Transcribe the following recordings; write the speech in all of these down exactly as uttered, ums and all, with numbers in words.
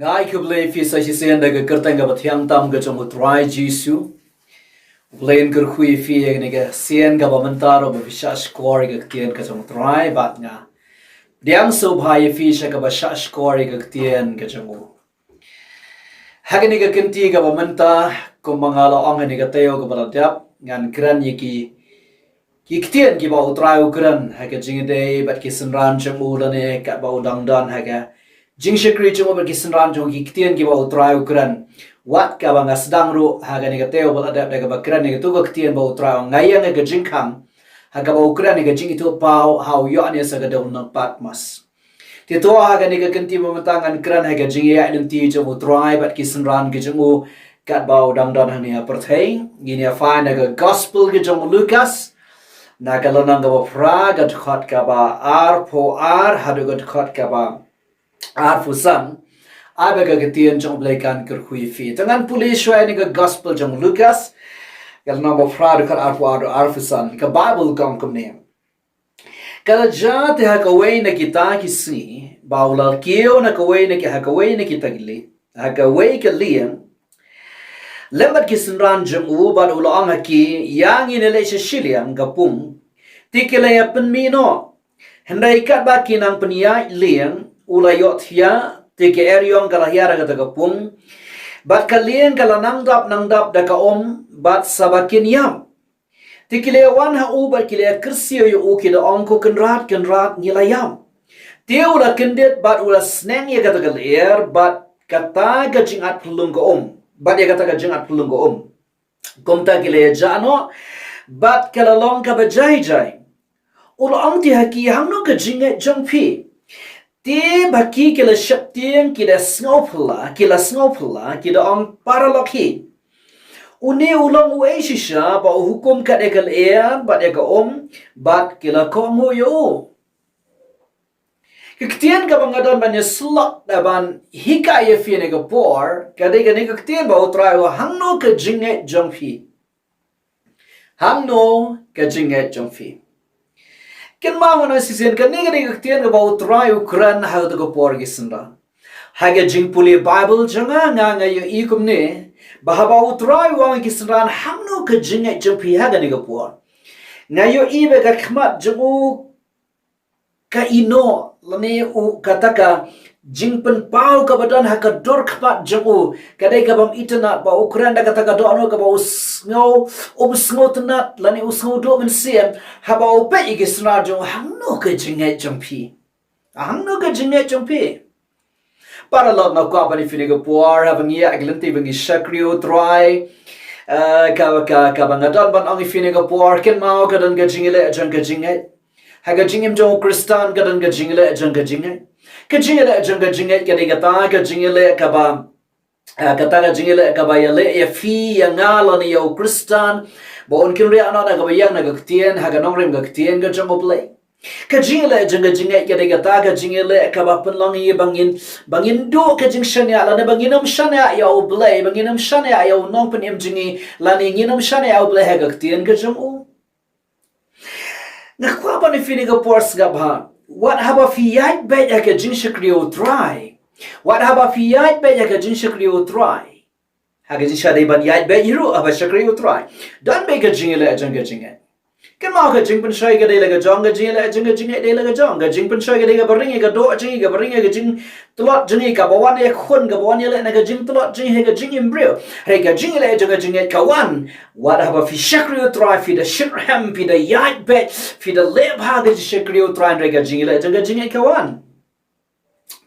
Nga ai khublei ïa phi sa shisien da ka kyrteng kaba thiang tam ka jong U Trai Jisu. U Blei un kyrkhu ïa phi ïa kane ka sien kaba mynta ruh ba phi shah shkor ïa ka ktien ka jong U Trai bad nga pdiang sngewbha ïa phi sha kaba shah shkor ïa ka ktien ka jong u. Ha kane ka kynti kaba mynta, kumba nga la ong ha kane ka taïew kaba la dep, ngan kren ïa ki, ki ktien kiba U Trai u kren ha ka jingïadei bad ki synran jong u lane katba u dang don ha ka jingshakri jong u bad ki synran jong u, ki ktien kiba U Trai u kren. Wat kaba nga sdang ruh ha kane ka taïew ba la dep da kaba kren ïa kato ka ktien ba U Trai u ong, nga ïeng ha ka jingkhang ha kaba u kren ïa ka jingithuh paw ha u Ïoannis ha ka dewlynnong Patmos. Te to ha kane ka kynti ba mynta ngan kren ha ka jingïaid lynti jong U Trai bad ki synran ki jong u katba u dang don hangne ha pyrthei. Ngin ïa phai na ka gospel ka jong u Lukas, na ka lynnong kaba phra, ka dkhot kaba arphew ar haduh ka dkhot kaba arphew san. Ai ba ka ktien jong U Blei kan kyrkhu ïa phi. Te ngan pule shuwa na ka gospel jong u Lukas, ka lynnong ba phra, dkhot arphew ar haduh arphew san. Ka Baibl ka ong kumne: Ka la jia te ha kawei na kita ki sngi, ba u la kiew na kawei na ki, ha kawei na kita ki lieng, ha kawei ka lieng lem bad ki synran jong u, bad u la ong ha ki, ïa ngin ïaleh sha shiliang ka pung. Te ki la ïa pynmih noh. Hynrei katba ki nang pynïaid lieng, u la ïohthiah, te ka eriong ka la hiar ha kata ka pung, bad ka lieng ka la nang dap nang dap da ka um, bad sa ba kin ïap. Te ki la wan ha u bad ki la kyrsiew ïa u, ki da ong, ko Kynrad, Kynrad, ngi la ïap. Te u la kyndit bad u la sneng ïa kata ka lyer bad kata ka jingat phyllung ka um, bad ïa kata ka jingat phyllung ka um. Kumta ki la ïa jah noh bad ka la long kaba jai jai. U la ong te ha ki, hangno ka jingngeit jong phi? Te ba ki ki la sheptieng, ki da sngewphylla, ki la sngewphylla, ki da ong, paralok hi, une u long uei shisha ba u hukum kat ïa ka lyer bad ïa ka um, bad ki la kohnguh ïa u. Ka ktien kaba nga don ban ïa syllok da ban hikai ïa phi ha kane ka por ka dei kane ka ktien ba U Trai u ong, hangno ka jingngeit jong phi? Hangno ka jingngeit jong phi? Kynmaw, ngan ong shisien, kane ka dei ka ktien kaba U Trai u kren ha kata ka por ki synran. Ha ka jingpule Baibl jong nga, nga, nga ïohi kumne, ba haba U Trai u ong ïa ki synran, hangno ka jingngeit jong phi ha kane ka por, nga ïohi ba ka khmat jong u ka ïehnoh, lane u, kata ka jingpynpaw kaba don ha ka dur khmat jong u ka dei kaba ym itynnad, ba u kren da kata ka dohnud kaba u sngew, um sngewtynnad lane u sngew duh mynsiem haba u peit ïa ki synran jong u, hangno ka jingngeit jong phi? Hangno ka jingngeit jong phi? Paralok, nga kwah ban ïa phi ha kane ka por, haba ngi ïa, ha ka lynti ba ngi shakri ïa U Trai, eh, ka, ka, kaba nga don ban ong ïa phi ha kane ka por, kynmaw, ka don ka jingïaleh jong ka jingngeit. Ha ka jingim jong u Khristan ka don ka jingïaleh jong ka jingngeit. Ka jingïaleh jong ka jingngeit ka dei kata ka jingïaleh kaba, eh, kata ka jingïaleh kaba ïaleh ïa phi, ïa nga lane ïa u Khristan, ba un kynriah noh na kaba ïeng na ka ktien, ha ka nongrim ka ktien ka jong U Blei. Ka jingïaleh jong ka jingngeit ka dei kata ka jingïaleh kaba pynlong ïa ba ngin, ba ngin duh ka jingshaniah lane ba ngin ym shaniah ïa U Blei, ba ngin ym shaniah ïa u Nongpynim jong ngi, lane ngin ym shaniah ïa U Blei ha ka ktien ka jong u. Nga kwah ban ïa phi ha kane ka por sngap bha. Wat haba phi ïaid beit ha ka jingshakri ïa U Trai, wat haba phi ïaid beit ha ka jingshakri ïa U Trai, ha ka jingshadei ban ïaid beit hi ruh haba shakri ïa U Trai, don beit ka jingïaleh jong ka jingngeit. Kynmaw, ka jingpynshoi ka dei la ka jong, ka jingïaleh jong ka jingngeit dei la ka jong. Ka jingpynshoi ka dei kaba ring ïa ka doh jong ngi, kaba ring ïa ka jingtlot jong ngi, kaba wan ïa khun, kaba wan ïaleh na ka jingtlot jong ngi ha ka jingim briew. Hynrei ka jingïaleh jong ka jingngeit ka wan wat haba phi shakri ïa U Trai, phi da shitrhem, phi da ïaid beit, phi da leh bha ka jingshakri ïa U Trai, hynrei ka jingïaleh jong ka jingngeit ka wan.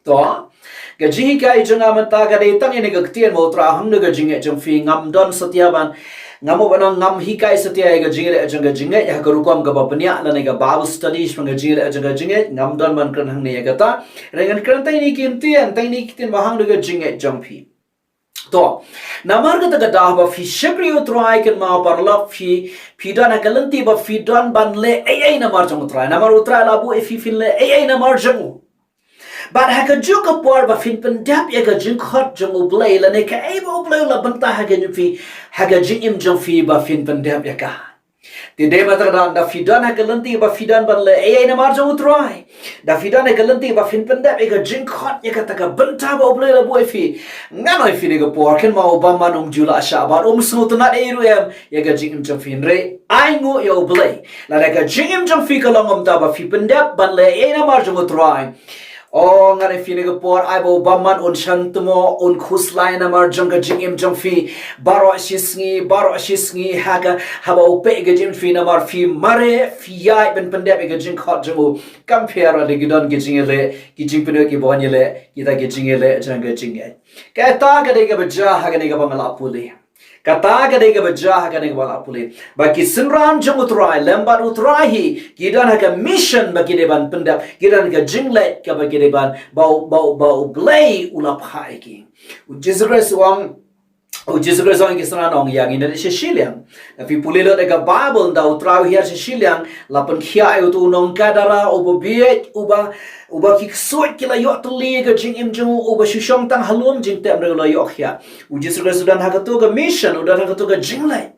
To, ka jinghikai jong nga mynta ka dei tang ïa kane ka ktien ba U Trai u ong, hangno ka jingngeit jong phi? Ngam don satia ban, ngam mut ban ong ngam hikai satia ïa ka jingïaleh jong ka jingngeit ha ka rukom kaba bniah lane ka Bible study shaphang ka jingïaleh jong ka jingngeit. Ngam don ban kren hangne ïa kata. Hynrei ngan kren tang ïa kine ki ktien, tang ïa kine ki ktien ba hangno ka jingngeit jong phi. To, namar kata ka daw ba phi shakri ïa U Trai, kynmaw paralok, phi, phi don ha ka lynti ba phi don ban leh ei ei namar jong U Trai. Namar U Trai u la buh ïa phi phin leh ei ei namar jong u. Bad ha kajuh ka por ba phin pyndep ïa ka jingkhot jong U Blei lane kaei ba U Blei u la bynta ha ka jingim jong phi, ha ka jingim jong phi ba phin pyndep ïa ka. Te dei ba ta ka daw, da phi don ha ka lynti ba phi don ban leh ei ei namar jong U Trai, da phi don ha ka lynti ba phin pyndep ïa ka jingkhot ïa kata ka bynta ba U Blei u la buh ïa phi, ngan ong ïa phi ha kane ka por, kynmaw u bamman um ju lah shah bad um sngewtynnad ei ruh em ïa ka jingim jong phi. Hynrei ai nguh ïa U Blei, lada ka jingim jong phi ka long kumta ba phi pyndep ban leh ei ei namar jong U Trai, o, ngan ong ïa phi ha kane ka por, ai ba u bamman un shah tymmen, un khuslai namar jong ka jingim jong phi. Baroh shi sngi, baroh shi sngi, ha ka, haba u peit ïa ka jingim jong phi namar phi mareh, phi ïaid ban pyndep ïa ka jingkhot jong u. Kam pher lada ki don ki jingïaleh, ki jingpynïoh kiba wan ïaleh, kita ki jingïaleh jong ka jingngeit. Kata ka dei kaba jia ha kane kaba nga la pule. Kata ka dei kaba jia ha kane kaba nga la pule. Ba ki synran jong U Trai, lem bad U Trai hi, ki don ha ka mission ba ki dei ban pyndep, ki don ha ka jingleh kaba ki dei ban, ba u, ba u, ba U Blei u la phah ïa ki. U Jisu Khrist u ong, u Jisu Khrist u ong ïa ki synran, u ong, ïa ngi, ngin ïaleh sha shiliang. Da phi pule lut ïa ka Baibl, da U Trai u hiar sha shiliang, la pynkhiah ïa uto u nongkadara, uba bieit, uba, uba ki ksuid ki la ïoh tylli ïa ka jingim jong u, uba shu shong tang ha lum jingtep hynrei u la ïoh khiah. U Jisu Khrist u don ha kato ka mission, u don ha kato ka jingleh.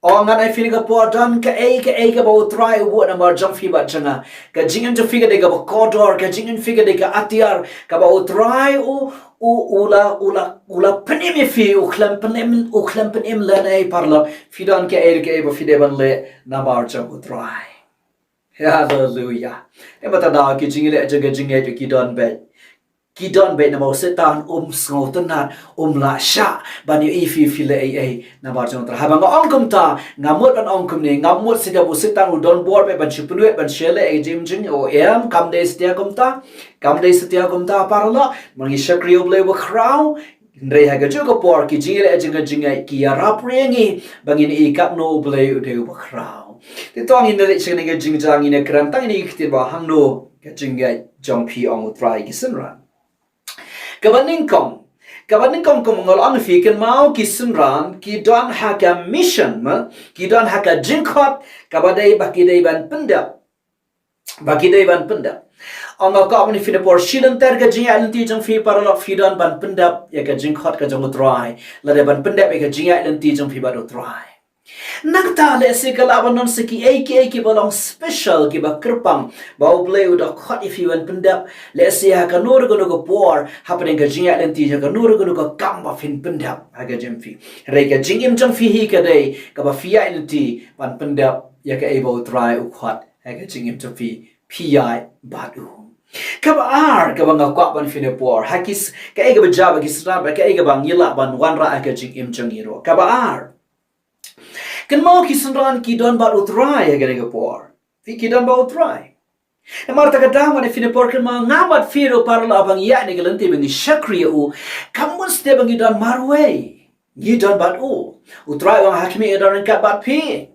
O, ngan ong ïa phi ha kane ka por, don kaei kaei kaba U Trai u buh namar jong phi bad jong nga. Ka jingim jong phi ka dei kaba kordor, ka jingim jong phi ka dei ka atiar kaba U Trai u, u, u la, u la, u la pynim ïa phi, u khlem pynim, u khlem pynim lehnoh, paralok. Phi don kaei kaei ba phi dei ban leh namar jong U Trai. Haleluia. Namar kata ka daw ki jingïaleh jong ka jingngeit ki don beit. Ki don beit namar u Soitan um sngewtynnad, um lah shah ban ïohi ïa phi phi leh ei ei namar jong U Trai. Haba nga ong kumta, ngam mut ban ong kumne, ngam mut shisha ba u Soitan u don bor beit ban shu pynwit, ban shu leh ei ei jong u, em, kam dei satia kumta, kam dei satia kumta, paralok. Namar ngi shakri U Blei uba khraw. Hynrei ha kajuh ka por ki jingïaleh jong ka jingngeit ki ïarap ïa ngi ba ngin ïohi katno U Blei u dei uba khraw. Te to ngin ïaleh sha kane ka jingjia, ngin ïakren tang ïa kine ki ktien ba hangno ka jingngeit jong phi, ong U Trai, ïa ki synran. Kaba nyngkong, kaba nyngkong kumba nga la ong ïa phi, kynmaw ki synran ki don ha ka mission, ma, ki don ha ka jingkhot kaba dei ba ki dei ban pyndep. Ba ki dei ban pyndep. Ong nga, ka ong ïa phi ha kane ka por, shi lynter ka jingïaid lynti jong phi, paralok, phi don ban pyndep ïa ka jingkhot ka jong U Trai. Lada ban pyndep ïa ka jingïaid lynti jong phi bad U Trai. Nangta lehse ka lah ban don sa kiei kiei kiba long special, kiba kyrpang ba U Blei u da khot ïa phi ban pyndep. Lehse ha kano ruh kano ka por hapdeng ka jingïaid lynti, ha kano ruh kano ka kam ba phin pyndep ha ka jingim phi. Hynrei ka jingim jong phi hi ka dei kaba phi ïaid lynti ban pyndep ïa kaei ba U Trai u khot ha ka jingim jong phi, phi ïaid bad u. Kaba ar kaba nga kwah ban ong ïa phi ha kane ka por, ha ki s-, kaei kaba jia bad ki synran, bad kaei kaba ngi lah ban wanrah ha ka jingim jong ngi ruh. Kaba ar, kynmaw ki synran ki don bad U Trai ha kane ka por. Phi, ki don bad U Trai. Namar kata ka daw nga ong ïa phi ha kane ka por, kynmaw nga bad phi ruh, paralok, ba ngi ïaid ha kane ka lynti ba ngi shakri ïa u, kam mut shisha ba ngi don marwei. Ngi don bad u. U Trai u ong, ha khmih nga don ryngkat bad phi.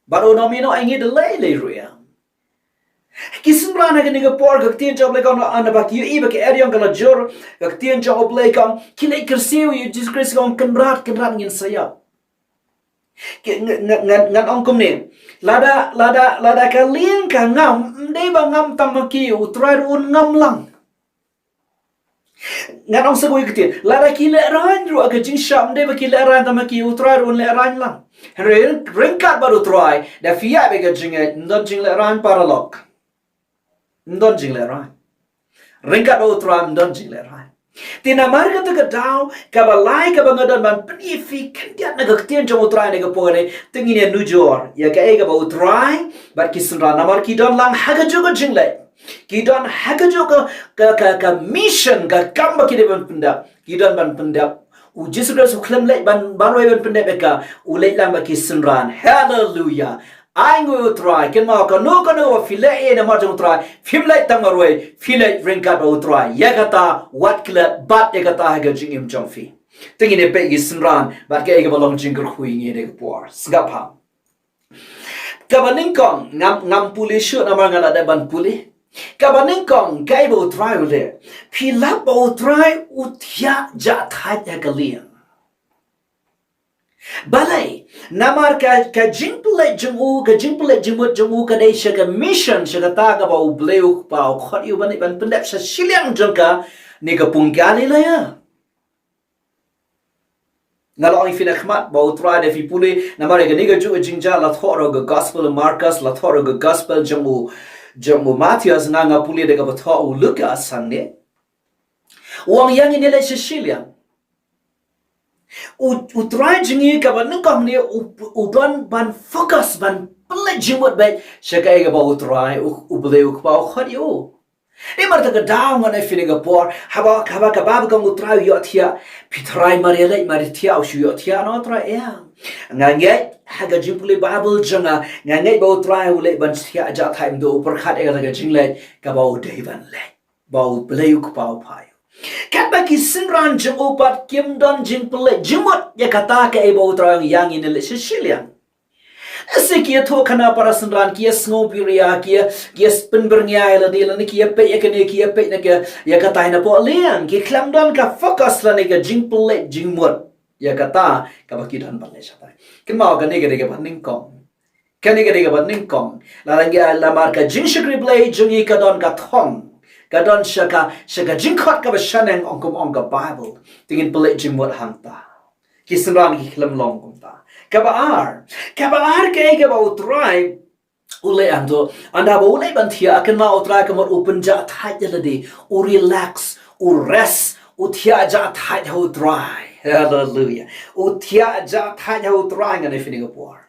Bad u nym ïehnoh ïa ngi da lei lei ruh ïa. Ki synran ha kane ka por, ka ktien jong U Blei ka ong, naba ki ïohi ba ka eriong ka la jur, ka ktien jong U Blei ka ong, ki leit kyrsiew ïa u Jisu Khrist, ka ong, Kynrad, Kynrad, ngin sa ïap. Ki, nga, nga, nga, ngan ong kumne. Lada, lada, lada ka lieng ka ngam, ym dei ba ngam tang ma ki, U Trai ruh un ngam lang. Ngan ong sa kawei ka ktien. Lada ki lehraiñ ruh ha ka jingshah, ym dei ba ki lehraiñ tang ma ki, U Trai ruh un lehraiñ lang. Hynrei ryngkat bad U Trai, da phi ïaid bad ka jingngeit, ym don jinglehraiñ, paralok. Ym don jinglehraiñ. Ryngkat bad U Trai ym don jinglehraiñ. Te namar kata ka daw kaba lai kaba nga don ban pyni ïa phi khyndiat na ka ktien jong U Trai ha kane ka por, te ngin ïa nujor ïa kaei kaba U Trai bad ki synran, namar ki don lang ha kajuh ka jingleh. Ki don ha kajuh ka, ka, ka, ka mission, ka kam ba ki dei ban pyndep. Ki don ban pyndep. U Jisu Khrist u khlem leit ban, ban marwei ban pyndep ïa ka, u leit lang bad ki synran. Haleluia. Ai nguh ïa U Trai, kynmaw kano kano ba phi leh ei ei namar jong U Trai, phim leit tang marwei, phi leit ryngkat bad U Trai. Ïa kata, wat klet bad ïa kata ha ka jingim jong phi. Te ngin ïa peit ki synran bad kaei kaba long jingkyrkhu ïa ngi ha kane ka por. Sngap ha. Kaba nyngkong, ngam, ngam pule shuh namar nga la dep ban pule. Kaba nyngkong, kaei ba U Trai u leh? Phi lap ba U Trai u thiah jahthait ha ka lieng. Balei? Namar ka, ka jingpyllait jong u, ka jingpyllait jingmut jong u ka dei sha ka mission, sha kata kaba U Blei u Kpa u khot ïa u ban, ban pyndep sha shiliang jong kane ka pung Galilea. Nga la ong ïa phi na khmat ba U Trai, da phi pule namar ïa kane ka juh ka jingjia, la thoh ruh ka gospel Markus, la thoh ruh ka gospel jong u, jong u Mathaios, nga nga pule da kaba thoh u Lukas hangne. U ong ïa ngi ne leh sha shiliang. U, U Trai jong ngi kaba nyngkong ne u, u don ban focus, ban pynleit jingmut beit sha kaei kaba U Trai u, U Blei U Kpa u khot ïa u. Namar kata ka daw ngan ai phi kane ka por, haba, haba ka Baibl ka ong U Trai u ïohthiah, phi tharai mar ïaleit mar ïathiah, u shu ïohthiah noh U Trai, ïa. Nga ngeit ha ka jingpule Baibl jong nga, nga ngeit ba U Trai u leit ban thiah jahthait, ym dei u pyrkhat ïa kata ka jingleit kaba u dei ban leit, ba U Blei U Kpa u phah ïa u. Katba ki synran jong u pat kim don jingpynleit jingmut ïa kata kaei ba U Trai u ong ïa ngi ne leit sha shiliang. Lehse ki ïathuhkhana para synran, ki ïasngewbha ïa, ki ïa, ki ïa pynbyrngia ïa lade, lane ki ïa peit ïa kane, ki ïa peit na ka, ïa katai napoh liang, ki khlem don ka focus lane ka jingpynleit jingmut ïa kata kaba ki don ban leit shatai. Kynmaw, kane ka dei kaba nyngkong. Kane ka dei kaba nyngkong. Lada ngi, namar ka jingshakri Blei jong ngi ka don ka thong, ka don sha ka, sha ka jingkhot kaba shaneng, ong kum ong ka Baibl, te ngin pynleit jingmut hangta. Ki synran ki khlem long kumta. Kaba ar, kaba ar kaei kaba U Trai u leh hangto? Ynda ba u leit ban thiah, kynmaw, U Trai ka mut u pynjahthait ïa lade, u relax, u rest, u thiah jahthait ha U Trai. Haleluia. U thiah jahthait ha U Trai, ngan ai phi kane ka por.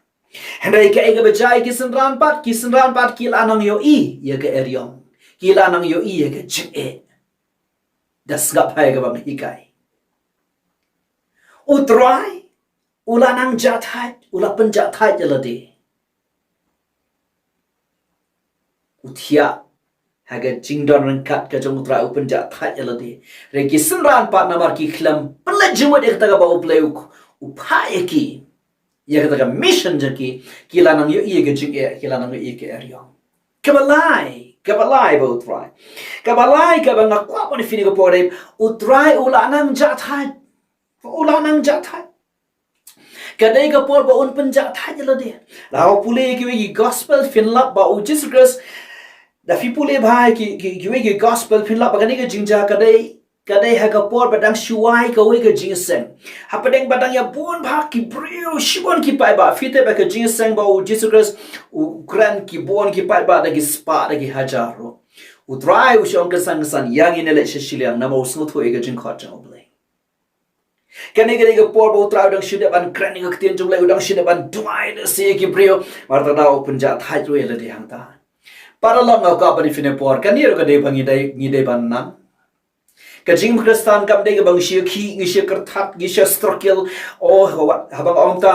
Hynrei kaei kaba jia ïa ki synran pat, ki synran pat ki la nang ïohi ïa ka eriong, ki la nang ïohi ïa ka jingeh. Da sngap ha ïa kaba nga hikai. U Trai u la nang jahthait, u la pynjahthait ïa lade. U thiah ha ka jingdon ryngkat ka jong U Trai, u pynjahthait ïa lade. Hynrei ki synran pat, namar ki khlem pynleit jingmut ïa kata kaba U Blei u, u phah ïa ki, ïa kata ka mission jong ki, ki la nang ïohi ïa ka jingeh, ki la nang ïohi ïa ka eriong. Kaba lai, kaba lai ba U Trai, kaba lai kaba nga kwah ban ai phi kane ka por, U Trai u la nang jahthait. U la nang jahthait. Ka dei ka por ba un pynjahthait ïa lade. Lada pule ïa kiwei ki gospel, phin lap ba U Jisu Khrist, da phi pule bha ïa ki, ki, kiwei ki gospel, phin lap ba kane ka jingjia ka dei, ka dei ha ka por ba dang shu wai kawei ka jingïaseng. Hapdeng ba dang ïa bun bha ki briew, shibun ki paidbah. Phi tip ba ka jingïaseng ba U Jisu Khrist u kren, ki bun ki paidbah, da ki spah, da ki hajar ruh. U Trai u shu ong kynsan kynsan, ïa ngi ne leit sha shiliang, namar u sngewthuh ïa ka jingkhot jong U Blei. Kane ka dei ka por ba U Trai u dang shu dep ban kren ïa ka ktien jong U Blei, u dang shu dep ban duwai da shi ki briew. Namar kata u pynjahthait ruh ïa lade hangta. Para lok, nga kwah ban ai phi kane ka por, kane ruh ka dei ba ngi dei, ngi dei ban nang. Ka jingim Khristan kam dei kaba ngi shu ïakhih, ngi shu ïakyrthat, ngi shu struggle. Oh, haba, haba nga ong ta,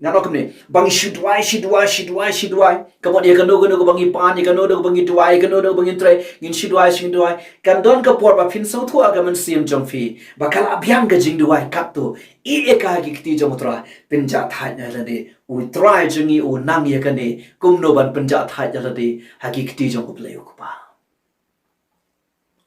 ngan ong kumne, ba ngi shu duwai, shu duwai, shu duwai, shu duwai. Ka mut ïa kano kano kaba ngi pan, ïa kano kano kaba ngi duwai, ïa kano kano kaba ngi trei, ngin shu duwai, shu duwai. Kan don ka por ba phin sngewthuh ha ka mynsiem jong phi ba ka la biang ka jingduwai katto. Ïeh ïa ka ha ki kti jong U Trai, pynjahthait ïa lade. U Trai jong ngi u nang ïa kane, kumno ban pynjahthait ïa lade ha ki kti jong U Blei U Kpa.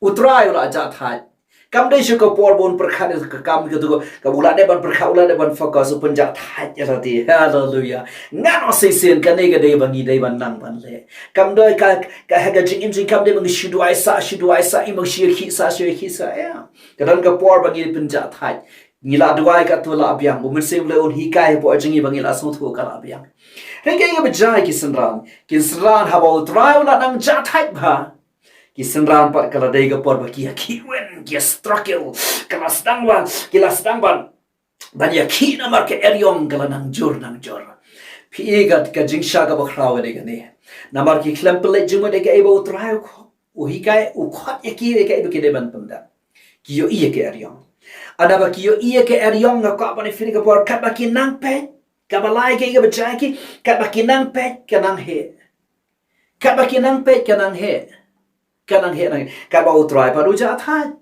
U Trai u la jahthait. Kam dei shuh ka por ba un pyrkhat ïa ka kam katu, ka u la dep ban pyrkhat, u la dep ban focus, u pynjahthait ïa lade. Haleluia. Ngan ong shisien, kane ka dei ba ngi dei ban nang ban leh. Kam dei ka, ka, ha ka jingim jong ngi kam dei ba ngi shu duwai sah, shu duwai sah, i ba ngi shu ïakhih sah, shu ïakhih sah, ïa. Ka don ka por ba ngi pynjahthait. Ngi la duwai katto la biang. U Mynsiem Blei un hikai hapoh jong ngi ba ngi la sngewthuh ka la biang. Hynrei kaei kaba jia ïa ki synran? Ki synran haba U Trai u la nang jahthait bha, ki synran pat ka la dei ka por ba ki ïakhih win, ki ïa struggle, ka la sdang ban, ki la sdang ban, ban ïakhih namar ka eriong ka la nang jur, nang jur. Phi i ka, ka jingshah kaba khraw ka dei kane. Namar ki khlem pynleit jingmut ïa kaei ba U Trai u kho-, u hikai, u khot ïa ki, ïa kaei ba ki dei ban pyndep. Ki ïohi ïa ka eriong. Ynda ba ki ïohi ïa ka eriong, nga kwah ban ai phi kane ka por, katba ki nang peit, kaba lai kaei kaba jia ïa ki, katba ki nang peit ka nang heh. Katba ki nang peit ka nang heh. Ka nang heh, nang heh. Katba U Trai pat u jahthait.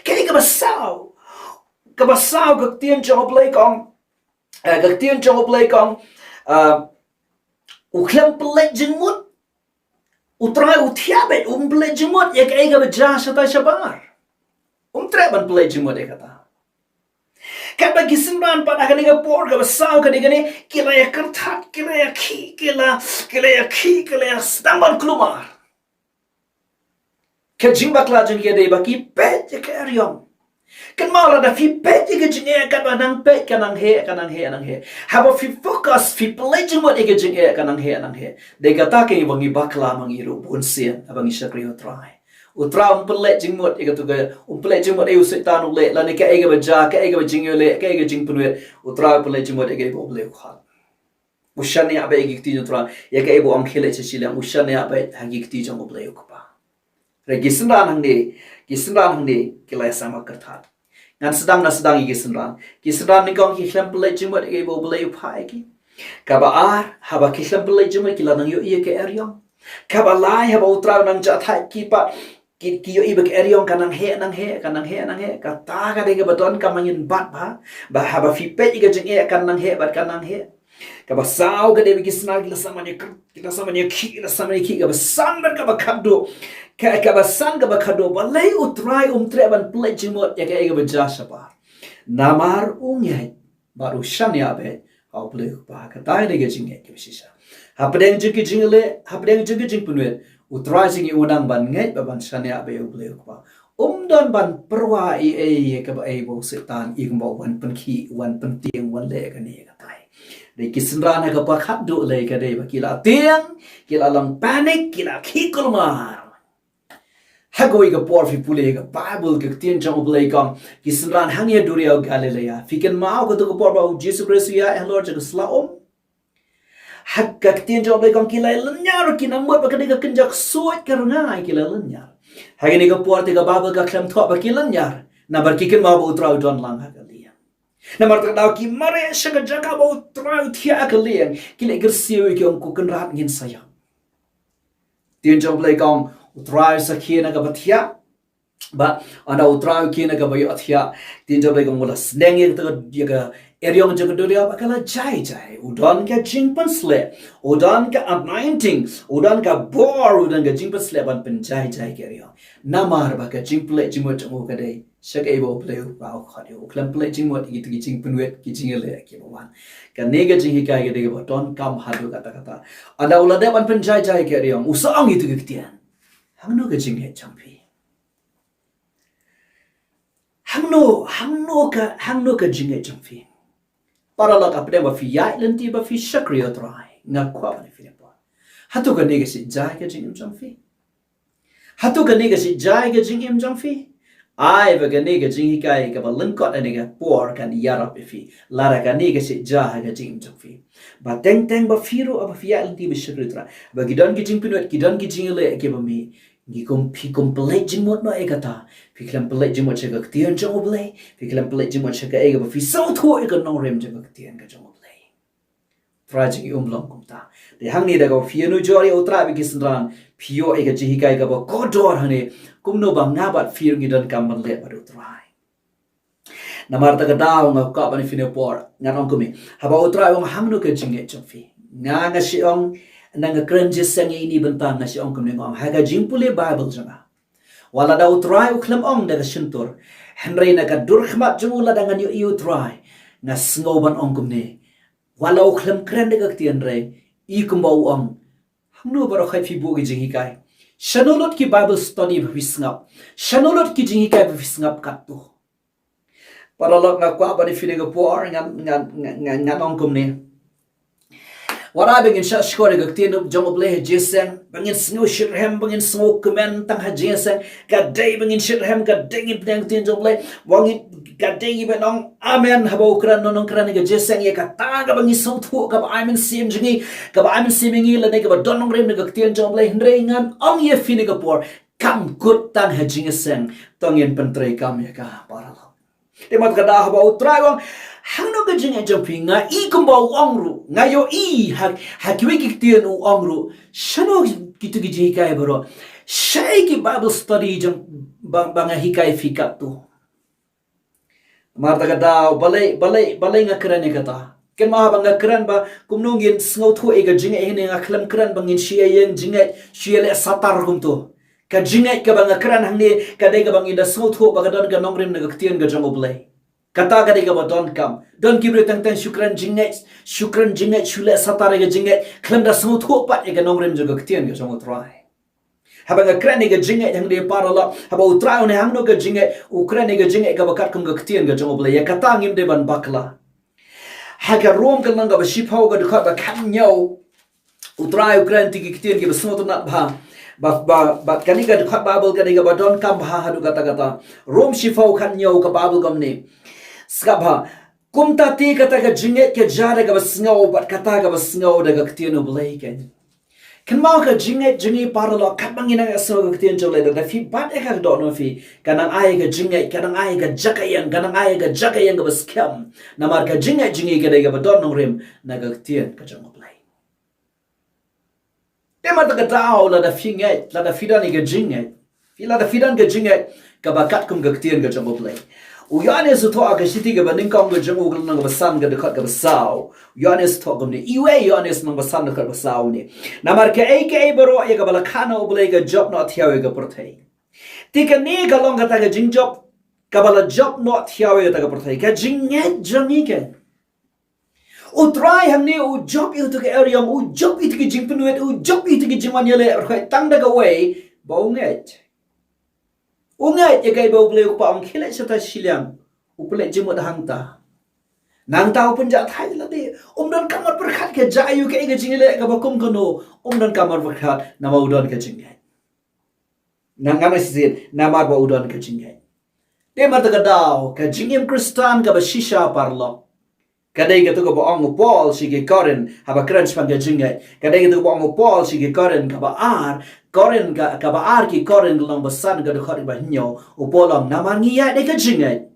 Kaei kaba saw? Kaba saw, ka ktien jong U Blei ka ong, eh, ka ktien jong U Blei ka ong, eh, u khlem pynleit jingmut. U Trai u thiah beit, um pynleit jingmut ïa kaei kaba jia shatai shabar. Um treh ban pynleit jingmut ïa kata. Katba ki synran pat ha kane ka por kaba saw ka dei kane, ki la ïakyrthat, ki la ïakhih, ki la, ki la ïakhih, ki la ïa sdang ban kulmar. Ka jingbakla jong ki ka dei ba ki peit ïa ka eriong. Kynmaw, lada phi peit ïa ka jingeh, ka ba nang peit, ka nang heh, ka nang heh, nang heh. Haba phi focus, phi pynleit jingmut ïa ka jingeh, ka nang heh, nang heh. Dei kata ka ba ngi bakla ma ngi ruh bun sien, haba ngi shakri U Trai. U Trai um pynleit jingmut ïa katu ka, um pynleit jingmut ïa u Soitan u leh, lane kaei kaba jia, kaei kaba jingïaleh, kaei ka jingpynwit. U Trai u pynleit jingmut ïa kaei ba U Blei u khot. U shaniah beit ha ki kti jong U Trai, ïa kaei ba u ong khie leit sha shiliang, u shaniah beit ha ki kti jong U Blei U Kpa. Hynrei ki synran hangne, ki synran hangne, ki la ïasam ha kyrthat. Ngan sdang, ngan sdang ïa ki synran. Ki synran nyngkong ki khlem pynleit jingmut ïa kaei ba U Blei u phah ïa ki. Kaba ar, haba ki khlem pynleit jingmut ki la nang ïohi ïa ka eriong. Kaba lai, haba U Trai u nang jah thait ki pat, ki, ki ïohi ba ka eriong ka nang heh, nang heh, ka nang heh, nang heh. Kata ka dei kaba donkam ba ngin bat bha. Ba haba phi peit ïa ka jingeh ka nang heh, bad ka nang heh. Kaba saw ka dei ba ki synran ki la sah ban ïa kr-, ki la sah ban ïa khih, ki la sah ban ïa khih, kaba san bad kaba khatduh. Ka, kaba san kaba khatduh, balei U Trai um treh ban pynleit jingmut ïa kaei kaba jia shabar. Namar u ngeit bad u shaniah beit ha U Blei U Kpa. Kata ka dei ka jingngeit kaba shisha. Hapdeng jong ki jingïaleh, hapdeng jong ki jingpynwit, U Trai jong ngi u nang ban ngeit bad ban shaniah beit ha U Blei U Kpa. Um don ban pyrwa ei ei ïa kaba ei ba u Soitan, ïa kaba u wan pynkhih, u wan pyntieng, u wan leh kane katai. Dei ki synran ha kaba khatduh lei ka dei ba ki la tieng, ki la long panic, ki la khih kulmar. Ha kawei ka por phi pule ïa ka Baibl, ka ktien jong U Blei ka ong, ki synran hangne ha duriaw Galilea. Phi kynmaw katu ka por ba U Jisu Khrist u ïaid halor jong ka sla um? Ha ka ktien jong U Blei ka ong ki la lynñiar, ki nang mut ba ka dei ka kynja ksuid ka rngai, ki la lynñiar. Ha kane ka por te ka Baibl ka khlem thoh ba ki lynñiar, namar ki kynmaw ba U Trai u don lang ha ka liang. Namar kata ka daw ki mareh sha ka jaka ba U Trai u thiah ha ka liang, ki leit kyrsiew ïa ki, ong, Ko Kynrad, ngin sa ïap. Ktien jong U Blei ka ong, U Trai u sa khie na kaba thiah. Bad ynda U Trai u khie na kaba ïohthiah, ktien jong U Blei ka ong u la sneng ïa ka, ïa ka eriong jong ka duriaw bad ka la jai jai. U don ka jingpynsleh, u don ka anointing, u don ka bor, u don ka jingpynsleh ban pynjai jai ka eriong. Namar ba ka jingpynleit jingmut jong u ka dei sha kaei ba U Blei u khot ïa u. U khlem pynleit jingmut ïa kita ki jingpynwit, ki jingïaleh kiba wan. Kane ka jinghikai ka dei kaba donkam haduh katta katta. Ynda u la dep ban pynjai jai ka eriong, u sa ong ïa kita ki ktien. Hangno ka jingngeit jong phi? Hangno, hangno ka, hangno ka jingngeit jong phi? Paralok, hapdeng ba phi ïaid lynti, ba phi shakri ïa U Trai, nga kwah ban ïa phi ne por, hato kane ka shu jia ïa ka jingim jong phi? Hato kane ka shu jia ïa ka jingim jong phi? Ai ba kane ka jinghikai kaba lyngkot ha kane ka por kan ïarap ïa phi, lada kane ka shu jia ha ka jingim jong phi. Ba teng teng ba phi ruh, ba phi ïaid lynti, ba shakri ïa U Trai, ba ki don ki jingpynwit, ki don ki jingïaleh kiba mih, ngi kum, phi kum pynleit jingmut noh ïa kata. Phi khlem pynleit jingmut sha ka ktien jong U Blei, phi khlem pynleit jingmut sha kaei kaba phi sngewthuh ïa ka nongrim jong ka ktien ka jong U Blei. U Trai jong ngi um long kumta. Te hangne da kaba phi ïanujor ïa U Trai bad ki synran, phi ïoh ïa ka jinghikai kaba kordor hangne, kumno ba nga bad phi ruh ngi donkam ban leh bad U Trai. Namar kata ka daw nga kwah ban ïa phi ne por, ngan ong kumne. Haba U Trai u ong hangno ka jingngeit jong phi, nga, nga shu ong, na nga kren jingïaseng ïa ine i bynta nga shu ong kumne, nga ong ha ka jingpule Baibl jong nga, wat lada U Trai u khlem ong da ka shyntur, hynrei na ka dur khmat jong u lada ngan ïohi ïa U Trai, nga sngew ban ong kumne. Wat la u khlem kren da ka ktien, hynrei i kumba u ong. Hangno baroh khoit phi buh ki jinghikai? Shano lut ki Bible study ba phi sngap? Shano lut ki jinghikai ba phi sngap katto? Paralok, nga kwah ban ïa phi ne ka por, ngan, ngan, ngan, ngan, ngan ong kumne. Wat la ba ngin shah shkor ïa ka ktien jong U Blei ha jingïaseng, ba ngin sngew shitrhem, ba ngin sngew kmen tang ha jingïaseng, ka dei ba ngin shitrhem, ka dei ngin pdiang ktien jong U Blei, ba ngin, ka dei ngin ban ong amen haba u kren u nongkren ha ka jingïaseng, ïa kata kaba ngi sngewthuh, kaba ai mynsiem jong ngi, kaba ai mynsiem ïa ngi, lane kaba don nongrim na ka ktien jong U Blei, hynrei ngan ong ïa phi ne ka por, kam kut tang ha jingïaseng, to ngin pyntreikam ïa ka, paralok. Te namar kata ka daw haba U Trai u ong, hangno ka jingngeit jong phi, nga i kumba u ong ruh, nga ïohi ha, ha kiwei ki ktien u ong ruh, shano kito ki jinghikai baroh, shaei ki Bible study jong ba, ba nga hikai phi katto? Namar kata ka daw, balei, balei, balei nga kren ïa kata? Kynmaw ba nga kren ba kumno ngin sngewthuh ïa ka jingngeit, hynrei nga khlem kren ba ngin shu ïeng jingngeit, shu ïaleh satar kumto. Ka jingngeit kaba nga kren hangne, ka dei kaba ngi da sngewthuh ba ka don ka nongrim na ka ktien ka jong U Blei. Kata ka dei kaba donkam. Don ki briew teng teng shu kren jingngeit, shu kren jingngeit, shu leh satar ïa ka jingngeit, khlem da sngewthuh pat ïa ka nongrim jong ka ktien ka jong U Trai. Haba nga kren ïa ka jingngeit hangne paralok, haba U Trai u ong hangno ka jingngeit, u kren ïa ka jingngeit kaba katkum ka ktien ka jong U Blei. Ïa kata ngim dei ban bakla. Ha ka Rom ka lynnong kaba shiphew ka dkhot ba khathynñiew, U Trai u kren ïa ki ktien kiba sngewtynnat bha. Ba, ba, ba kane ka dkhot Baibl kane kaba donkam bha haduh katta katta. Rom shiphew khathynñiew ka Baibl kumne. Sngap bha. Kumta te kata ka jingngeit ka jia da kaba sngew, bad kata kaba sngew da ka ktien U Blei keiñ. Kynmaw, ka jingngeit jong ngi paralok, katba ngi nang ïa sngew ka ktien jong U Blei, lada phi bat ïa ka dohnud phi, ka nang ai ka jingngeit, ka nang ai ka jaka ïeng, ka nang ai ka jaka ïeng kaba skhem. Namar ka jingngeit jong ngi ka dei kaba don nongrim na ka ktien ka jong U Blei. Te namar kata ka daw, lada phi ngeit, lada phi don ïa ka jingngeit, phi, lada phi don ka jingngeit kaba katkum ka ktien ka jong U Blei. U Ïoannis u thoh ha ka shithi kaba nyngkong ka jong u, ka lynnong kaba san ka dkhot kaba saw. U Ïoannis u thoh kumne, iwei Ïoannis lynnong ba san dkhot ba saw ne. Namar kaei kaei baroh ïa kaba la khana U Blei ka jop noh thiaw ïa ka pyrthei. Te kane ka long kata ka jingjop kaba la jop noh thiaw ïa kata ka pyrthei, ka jingngeit jong ngi keiñ. U Trai hangne u jop ïa uto ki eriong, u jop ïa uto ki jingpynwit, u jop ïa uto ki jingwan ïaleh, hynrei tang da kawei, ba u ngeit. U ngeit ïa kaei ba U Blei u Kpa u ong, khie leit shata shiliang, u pynleit jingmut hangta. Nangta u pynjah thait lade, um donkam ban pyrkhat ka jia ïa u kaei ka jingïaleh kaba kum kano, um donkam ban pyrkhat namar u don ka jingngeit. Nang, ngan ong shisien, namar ba u don ka jingngeit. Te namar kata ka daw, ka jingim Khristan kaba shisha paralok, ka dei kato kaba ong u Paul sha ki Korinth, haba kren shaphang ka jingngeit. Ka dei kato kaba ong u Paul sha ki Korinth kaba ar, Korinth ka, kaba ar ki Korinth ka lynnong ba san ka dkhot ba hynñiew. U Paul u ong namar ngi ïaid da ka jingngeit,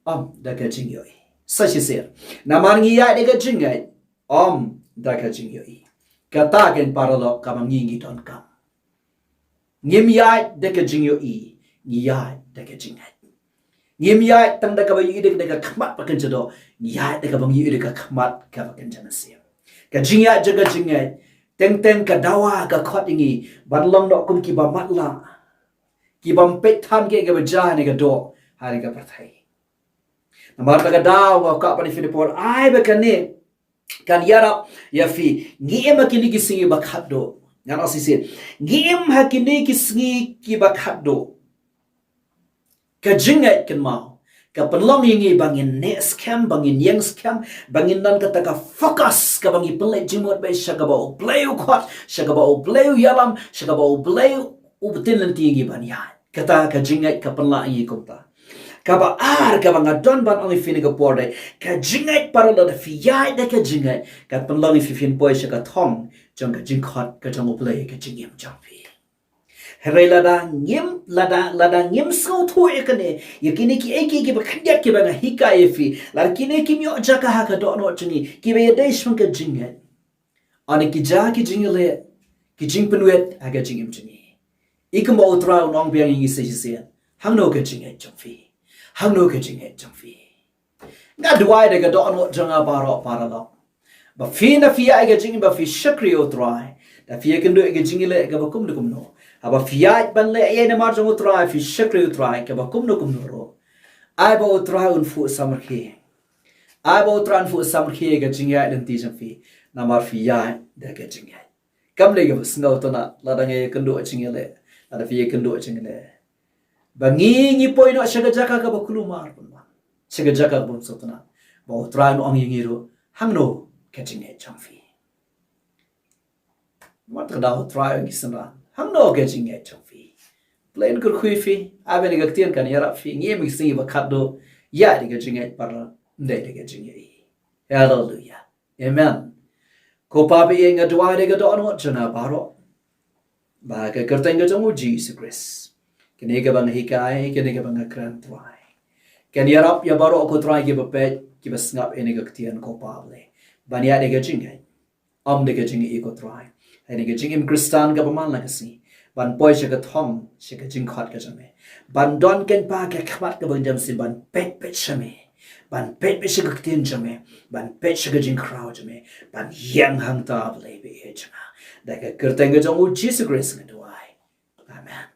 ym da ka jingïohi. Sa shisien. Namar ngi ïaid da ka jingngeit, ym da ka jingïohi. Kata keiñ paralok kaba ngi ngi donkam. Ngim ïaid da ka jingïohi, ngi ïaid da ka jingngeit. Ngim ïaid tang da kaba ïohi da ka khmat ba kynja doh, ngi ïaid da kaba ngi ïohi da ka khmat kaba kynja mynsiem. Ka jingïaid jong ka jingngeit, teng teng ka dawa ka khot ïa ngi ban long noh kum kiba matlah, kibym peit than ïa kaei kaba jia ha kane ka doh, ha kane ka pyrthei. Namar kata ka daw nga kwah ban ïa phi na por, ai ba kane kan ïarap ïa phi. Ngi im ha kine ki sngi ba khatduh. Ngan ong shisien. Ngi im ha kine ki sngi kiba khatduh. Ka jingngeit, kynmaw, ka pynlong ïa ngi ba ngin neh skhem, ba ngin ïeng skhem, ba ngin don kata ka focus, kaba ngi pynleit jingmut beit sha kaba U Blei u khot, sha kaba U Blei u ïalam, sha kaba U Blei u btin lynti ïa ngi ban ïaid. Kata ka jingngeit ka pynlah ïa ngi kumta. Kaba ar kaba nga don ban ong ïa phi na ka por dei, ka jingngeit paralok, lada phi ïaid da ka jingngeit, ka pynlong ïa phi phin poi sha ka thong jong ka jingkhot ka jong U Blei ha ka jingim jong phi. Hynrei lada ngim, lada, lada ngim sngewthuh ïa kane, ïa kine kiei kiei kiba khyndiat kiba nga hikai ïa phi, lada kine kim ïoh jaka ha ka dohnud jong ngi, kiba ïadei shaphang ka jingngeit, ane ki jia ki jingïaleh, ki jingpynwit ha ka jingim jong ngi. I kumba U Trai un ong biang ïa ngi sa shisien, hangno ka jingngeit jong phi? Hangno ka jingngeit jong phi? Nga duwai da ka dohnud jong nga baroh paralok, ba phi, lada phi ïaid ha ka jingim ba phi shakri ïa U Trai, lada phi ïakynduh ïa ka jingïaleh kaba kumno kumno, haba phi ïaid ban leh ïa namar jong U Trai, phi shakri ïa U Trai kaba kumno kumno ruh, ai ba U Trai un phuh samrkhie. Ai ba U Trai un phuh samrkhie ïa ka jingïaid lynti jong phi. Namar phi ïaid da ka jingngeit. Kam dei kaba sngewtynnat lada ngi ïakynduh jingïaleh, lada phi ïakynduh jingïaleh, ba ngi, ngi poi noh sha ka jaka kaba kulmar pynban, sha ka jaka kaba sngewtynnat, ba U Trai un ong ïa ngi ruh, hangno ka jingngeit jong phi? Namar kata ka daw U Trai u ong ïa ngi, synran, hangno ka jingngeit jong phi? Blei un kyrkhu ïa phi. Ai ba kane ka ktien kan ïarap ïa phi. Ngi im ha ki sngi ba khatduh. Ïaid da ka jingngeit paralok, ym dei da ka jingïohi. Haleluya. Amen. Ko Pa ba ïeit, nga duwai da ka dohnud jong nga baroh, ba ha ka kyrteng ka jong U Jisu Khrist, kane kaba nga hikai, kane kaba nga kren, Trai, kan ïarap ïa baroh, ko Trai, kiba peit, kiba sngap ïa kane ka ktien, ko Pa Blei, ban ïaid da ka jingngeit, ym da ka jingïohi, ko Trai, ha kane ka jingim Khristan kaba man la ka sngi, ban poi sha ka thong, sha ka jingkhot ka jong me, ban don, kynmaw, ka khmat kaba kynja mynsiem ban peit peit sha me, ban peit peit sha ka ktien jong me, ban peit sha ka jingkhraw jong me, ban ïeng hangta, Blei ba ïeit jong nga. Da ka kyrteng ka jong U Jisu Khrist nga duwai. Amen.